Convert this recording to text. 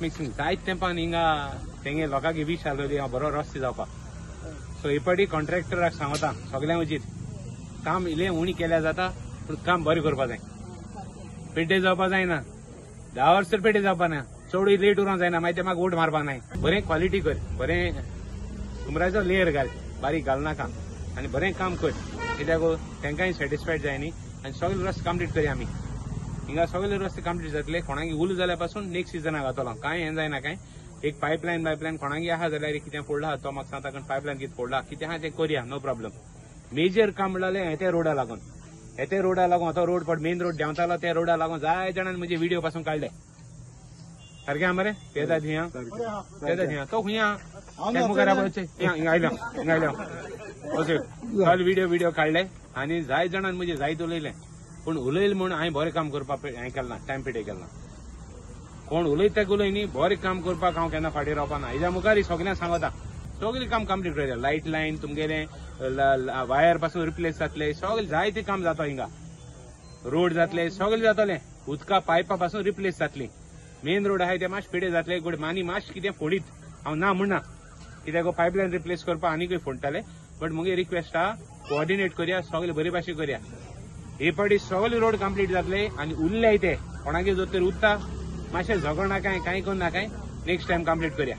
Hot mixing जायत तेंपान हिंगा तेंगे लोकांक वीश आसलोली हांव बरो रस्ते जावपाक. सो हे पाटी कॉन्ट्रॅक्टराक सांगता, सगळ्यांक उचीत काम इल्लें उणी केल्यार जाता, पूण काम बरें करपा जाय. पेड्डे जावपा जायना. 10 वर्सां पेड्डे जावपा ना. चडूय लेट उरोंक जायना, मागीर ते म्हाका वोट मारपा नाय. बरें क्वॉलिटी कर, बरें सुमराचो लेयर घाल, बारीक घालनाका आनी बरें काम कर, कित्याक तांकांय सॅटिस्फायड जाय न्ही. आनी सगळे रस्ते कंप्लीट करया आमी. हिंगा सगळे रस्ते कंप्लीट जातले. कोणाक उल जाल्यार पासून नेक्स्ट सिजनाक जातलो. कांय हें जायना. कांय एक पायपलायन बायपलायन कोणाक आहा जाल्यार कितें फोडला आहा, तो म्हाका सांगता, कारण पायपलायन कितें फोडला, कितें आहा तें करया, नो प्रॉब्लम. मेजर काम म्हणल्यार हें तें रोडा लागून, हे ते रोडा लागून. आतां रोड पड मेन रोड देंवतालो, त्या रोडा लागून जाय जाणांनी म्हजे व्हिडिओ पासून काडले. सारकें आहा मरे? तेदा थिंगा, तेदा थिंगा, तो खंय आहा? तें मुखार आहा. हिंगा आयलो, हिंगा आयलो. अशें काल व्हिडिओ व्हिडिओ काडले आनी जाय जाणांनी म्हजे जायत उलयलें. पूण उलयलें म्हूण हांवें बरें काम करपाक हें केलें ना, टायम पिडे केलें ना. कोण उलयता उलय न्ही, बरें काम करपाक हांव केन्ना फाटीं रावपा ना. हेज्या मुखार सगळ्यांक सांगता, सगळें काम कंप्लीट करया. लायट लायन तुमगेलें वायर पासून रिप्लेस जातले, सगळें जायते काम जाता हिंगा. रोड जातले, सगळें जातलें. उदका पायपा पासून रिप्लेस जातली. मेन रोड आहाय ते मातशें पेडे जातले गोड मानी मातशें कितें फोडीत हांव ना म्हणना, कित्याक पायपलायन रिप्लेस करपाक आनीकूय फोडटाले. बट मुगे रिक्वेस्ट आहा, कोऑर्डिनेट करया, सगळे बरे भाशेन करया. हे पाटी सगळे रोड कंप्लीट जातले आनी उरले ते कोणागे जर तर उरता मातशें झगड नाकाय, कांय करूं नाकाय, नेक्स्ट टायम कंप्लीट करया.